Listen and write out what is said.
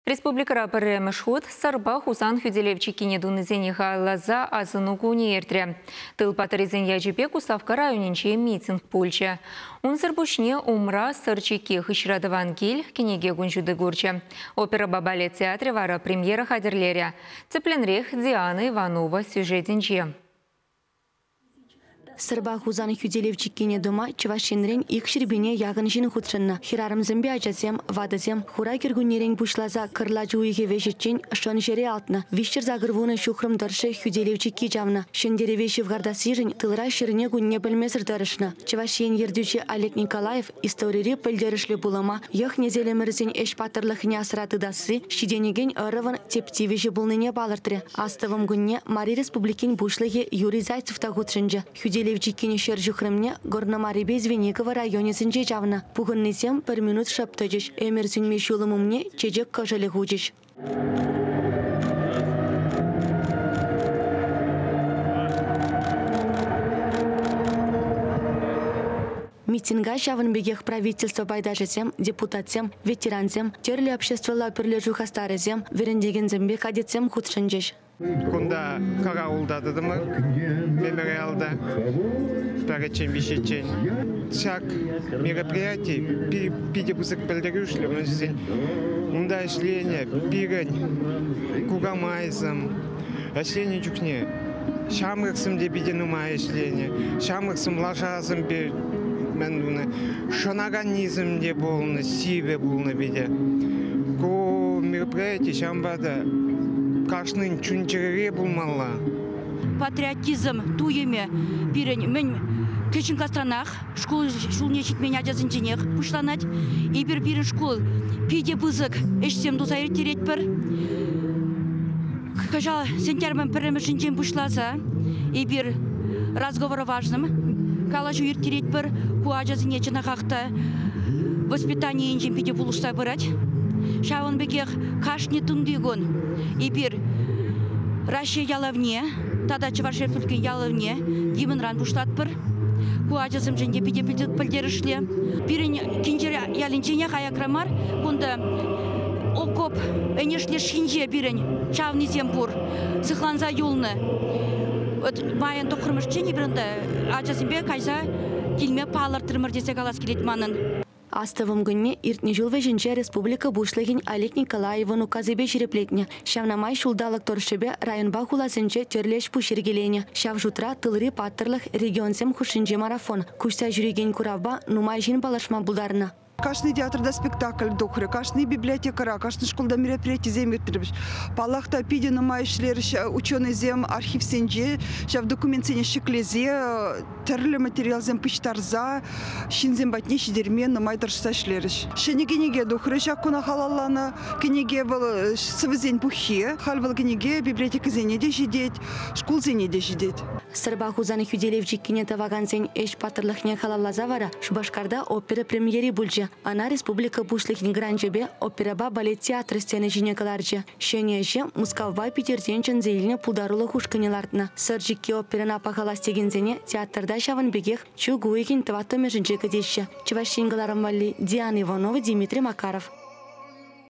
Республикӑра пӗрремӗш хут Сӑрпа Хусан хӳтӗлев чиккине тунисене халалласа асӑну кунӗ иртрӗ. Тыл паттӑрӗсен ячӗпе Куславкка районӗнче митинг пулчӗ. Унсӑр пуҫне умра Сӑр чикки хыҫра тӑван кил кӗнеке кун ҫути курчӗ. Оперӑпа балет театрӗ вара премьера хатӗрлерӗ. Тӗплӗнрех Диана Иванова сюжетӗнче. Сӑрпа Хусан хӳтӗлев чиккине тума Чӑваш Енрен 200 пине яхӑн ҫын хутшӑннӑ. Хӗрарӑмсемпе ачасем, ватӑсем хура кӗркуннерен пуҫласа кӑрлач уйӑхӗ вӗҫӗччен шӑн ҫӗре алтнӑ. 380 ҫухрӑм тӑршшӗ хӳтӗлев чикки чавнӑ. Ҫӗнтерӗве ҫывхартассишӗн тылра ҫӗрне-кунне пӗлмесӗр тӑрӑшнӑ. Чӑваш Ен ертӳҫи Олег Николаев историри пӗлтерӗшлӗ пулӑма, йӑх-несӗлӗмӗрсен ӗҫ паттӑрлӑхне асра тытасси ҫитӗнекен ӑрӑвӑн тӗп тивӗҫӗ пулнине палӑртрӗ. Астӑвӑм кунне Мари Республикин Пуҫлӑхӗ Юрий Зайцев та хутшӑнчӗ. Хӳтӗлев чиккин ҫӗр ҫухрӑмне Горномарипе Звенигово районӗсенче чавнӑ. Пухӑннисем пӗр минут шӑп тӑчӗҫ, ӗмӗр сӳнми ҫулӑм умне чечек кӑшӑлӗ хучӗҫ. Митинга ҫавӑн пекех правительство пайташӗсем, депутатсем, ветерансем, тӗрлӗ обществӑлла пӗрлешӳ хастарӗсем, вӗрентекенсемпе кадетсем хутшӑнчӗҫ. Кунта караулта тӑтӑмӑр, мемориалта, пӗрччен виҫҫӗччен. Ҫак мероприяти питӗ пысӑк пӗлтерӗшлӗ, мӗншӗн унта ӗҫленӗ пирӗн кукамайсем ӗҫленӗ чухне ҫамрӑксем те питӗ нумай ӗҫленӗ. Ҫамрӑксем лашасемпе мӗн тунӑ, шӑнаканнисем те пулнӑ, сивӗ пулнӑ питӗ. Ку мероприяти ҫавӑнпа та кашнин чун-чӗрере пулмалла. Патриотизм туйӑмӗ пирӗн мӗн кӗҫӗн класранах, шкул ҫулне ҫитмен ачасенченех пуҫланать. Эпир пирӗн шкул питӗ пысӑк ӗҫсем туса ирттеретпӗр. Кӑҫал сентябрӗн пӗрремӗшӗнчен пуҫласа эпир разговор о важном калаҫу ирттеретпӗр. Ку ачасене чӑнахах та воспитани енчен питӗ пулӑшса пырать. Ҫавӑн пекех кашни тунтикун эпир Раҫҫей ялавне тата Чӑваш Республикин ялавне гимнран пуҫлатпӑр. Ку ачасемшӗн те питӗ пӗлтерӗшлӗ. Пирӗн Кинчер ялӗнченех аякра мар, кунта окоп ӗнешлеш ҫинче пирӗн чавнисем пур, сыхланса юлнӑ. Вот майӑн тӑххӑрмӗшчен эпир унта ачасемпе кайса килме палӑртрӑмӑр тесе калас килет манӑн. Астӑвӑм кунне иртнӗ ҫул вӗҫӗнче республика Пуҫлӑхӗн Олег Николаевӑн указӗпе ҫирӗплетнӗ. Ҫавна май ҫулталӑк тӑршшӗпе районпа хуласенче тӗрлӗ ӗҫ-пуҫ йӗркеленӗ. Ҫав шутра тылри паттӑрлӑх регионсем хушшинчи марафон. Куҫса ҫӳрекен куравпа нумай ҫын паллашма пултарнӑ. Кашни театрта спектакль тухрӗ, кашни библиотекӑра, кашни шкулта мероприятисем ирттерӗҫ. Паллах та, питӗ нумай ӗҫлерӗҫ ученӑйсем архивсенче ҫав документсене ҫӗклесе, тӗрлӗ материалсем пуҫтарса ҫынсем патне ҫитерме нумай тӑрӑшса ӗҫлерӗҫ. Ҫӗнӗ кӗнеке тухрӗ ҫак куна халалланӑ. Кӗнеке вӑл сӑвӑсен пуххи. Халь вӑл кӗнеке библиотекӑсене те ҫитет, шкулсене те ҫитет. Сӑрпа Хусан хӳтӗлев чиккине тӑвакансен ӗҫ паттӑрлӑхне халалласа вара Шупашкарта опера премьери пулчӗ. Ӑна республика Пуҫлӑхӗн гранчӗпе оперӑпа балет театрӗ сцена ҫине кӑларчӗ. Ҫӗнӗ ӗҫе Мускавпа Питӗртен чӗнсе илнӗ пултарулӑх ушкӑнӗ лартнӑ. Сӑр чикки оперӑна пахалас текенсене театрта ҫавӑн пекех чӳк уйӑхӗн тӑваттӑмӗшӗнче кӗтеҫҫӗ. Чӑваш Ен кӑларӑм валли Диана Иванова, Дмитрий Макаров.